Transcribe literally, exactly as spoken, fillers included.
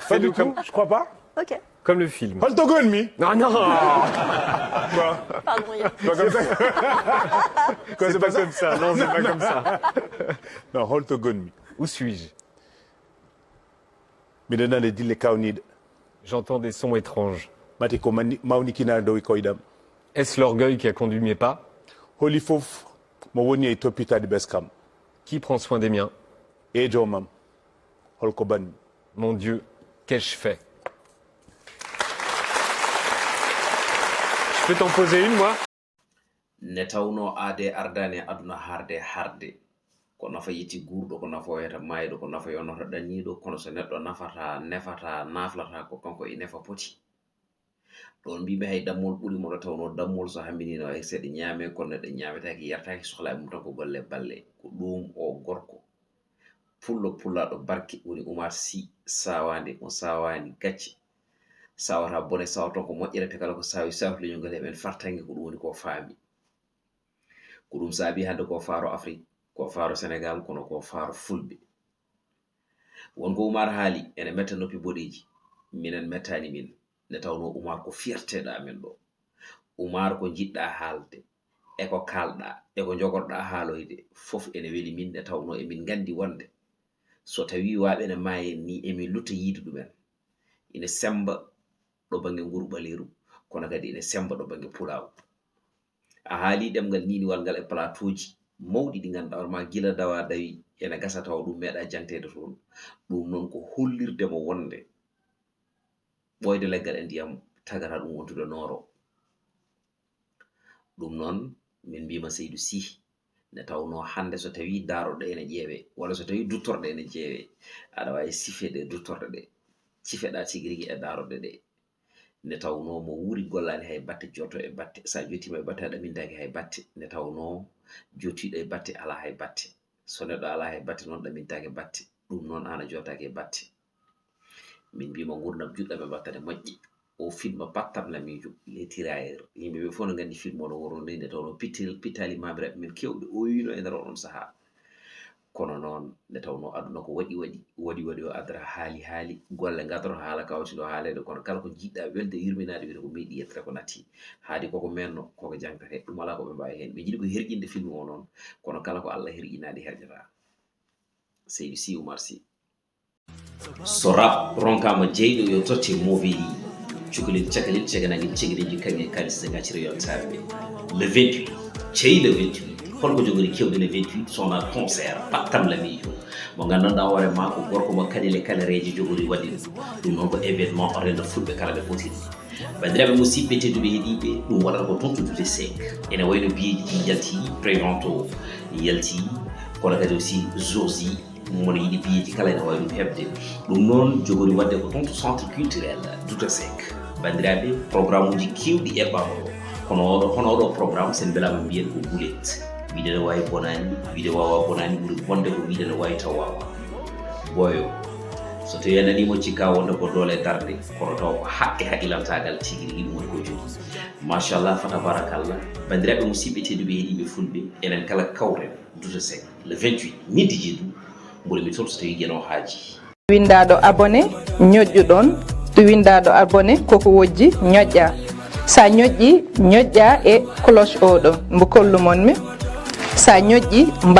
Pas du tout, je crois pas. Ok. Comme le film. Holto gonmi? Non, non. Quoi? Pardon, il y a- Pas comme ça. C'est pas comme ça. Non, c'est pas comme ça. Non, holto gonmi? Où suis-je? Miɗo nana dille kawniiɗe. J'entends des sons étranges. Mati ko mani- mawnikinaa dow koyɗam. Est-ce l'orgueil qui a conduit mes pas? Holi fof mo woni e toppitaade ɓeskam. Qui prend soin des miens? E joomam. Holko banmi? Mon Dieu, qu'ai-je fait? Je peux t'en poser une, moi? Nde tawnoo aadee ardaani e aduna harde harde. Ko nafa yetti guurɗo, ko nafa wiyata maayɗo, ko nafa yonata ɗanniiɗo, kono so neɗɗo nafataa, nefataa, naflataa, ko kanko e nefa poti. Ɗoon mbiimi hay dammol ɓuri mo, nde tawnoo dammol so hamminii no hay seeɗa ñaamee, kono neɗɗo ñaametaake, yartaake, sohlaa e mum tan ko golle balle. Ko ɗuum oo gorko pullo pullaaɗo barke woni Oumar Sy, saawaande mo saawaani gacce. Saawataa bone, saawataa ko moƴƴere, te kala ko saawi saawi leñol ngal heɓen fartaŋŋe, ko ɗum woni ko faami. Ko ɗum saabi hannde ko faaro Afrik, ko faaro Senegaal, kono ko faaro fulɓe. Won ko Oumar haali ene metta noppi boɗeeji, minen mettaani min. Nde tawnoo Oumar ko fierté ɗo amen ɗo. Oumar ko njiɗɗaa haalde, e ko kaalɗaa, e ko njogorɗaa haaloyde, fof ene weli min, nde tawnoo emin nganndi wonde so tawii waaɓe ene maaya en nii, emin lutta yiyde ɗumen. Ine semmba ɗo bannge nguru ɓaleeru, kono kadi ine semmba ɗo bannge pulaagu. A haalii ɗemngal niiniwal ngal e plateauji mawɗi ɗi ngannduɗaa hoore maa gila dawaa dawi ene gasa tawa ɗum meeɗaa jaŋteede toon. Ɗum noon ko hollirde mo wonde ɓooyde leggal e ndiyam tagataa ɗum wontude nooro. Ɗum noon min mbiima Seydou Sy, nde tawnoo hannde so tawii daarorɗe ene ƴeewee, walla so tawii duttorɗe ene ƴeewee, aɗa waawi sifeede e duttorɗe ɗe, cifeɗaa tigi rigi e daarorɗe ɗe. Nde tawnoo mo wuuri gollaani hay batte, jooto e batte, so a jootiima e batte a ɗamintaake hay batte, nde tawnoo jootiiɗo e batte alaa hay batte. So neɗɗo alaa hay batte noon ɗamintaake batte, ɗum noon aan a jootaaki e batte. Min mbiima nguurndam juɗɗam e battane moƴƴe. O filma pattam lamiijo, Les Tirailleurs. Yimɓe ɓe fof no nganndi film o no worno ni, nde tawnoo pital- pitaali maamiraɓe men keewɓe o wiino e nder oɗon sahaa. Kono noon nde tawnoo aduna ko waɗi waɗi, waɗi waɗi o adra haali haali, golle ngadoro haala kawtiɗo haaleede, kono kala ko njiɗɗaa welde yurminaade wiyata ko meeɗi yettere ko natti. Haadi koko menno, koko jangtate, ɗum alaa ko ɓe mbaawi heen. Ɓe njiɗi ko herƴinde film o noon, kono kala ko Allah herƴinaade herƴataa. Seydou Sy Oumar Sy. So rap ronkaama jeyɗo yo totte movie ɗi. Cukalel cakalel caganagel cegeleji kañum e kalis de gacciro yontaɓe. Le vingt-huit, cey le vingt-huit, holko jogori kewde le vingt-huit sona concert pattam lamijo mo gandanɗa hoore ma ko gorko mo kaɗele kalereje jogori waɗde ɗum. Ɗum noon ko événement o renda fulɓe kala ɓe fotiri. Bandiraɓe musidɓe tedduɓe heeɗiɓe, ɗum waɗata ko toon to Duude Seek. Ene wayno biyeji ɗi yalti, prévente o yalti, kono kadi aussi Josi mono yiɗi biyeji kala ene wawi ɗum heɓde. Ɗum noon jogori wadde ko toon to centre culturel Duude Seek. Bandiraɓe, programme uji kewɗi eɓɓama ɗo, kono oɗo hono oɗo programme sen mbelama mbiyen ko gulet. Wiide ne wawi bonani, wiide wawa bonani, ɓuri bonde ko wiide ne wawi taw wawa. Boyo, so tawi a nanimo cikka wonde ko doole darde, kono taw ko haqqe haqqilantagal tigi rigi ɗum woni ko jogui. Machallah, fa tabarakallah. Bandiraɓe musidɓe tedduɓe heeɗiɓe fulɓe, enen kala kawren Duude Seek le vingt-huit midi jeeɗu. Mboɗo mi toon so tawi Geno haaji. Winndaaɗo abonné, ñoƴƴu ɗoon. Winndaaɗo abonné koko wojji, ñoƴƴa. Sa ñoƴƴi, ñoƴƴa e cloche oɗo mbo kollu mon mi. Sa ñoƴƴi, mba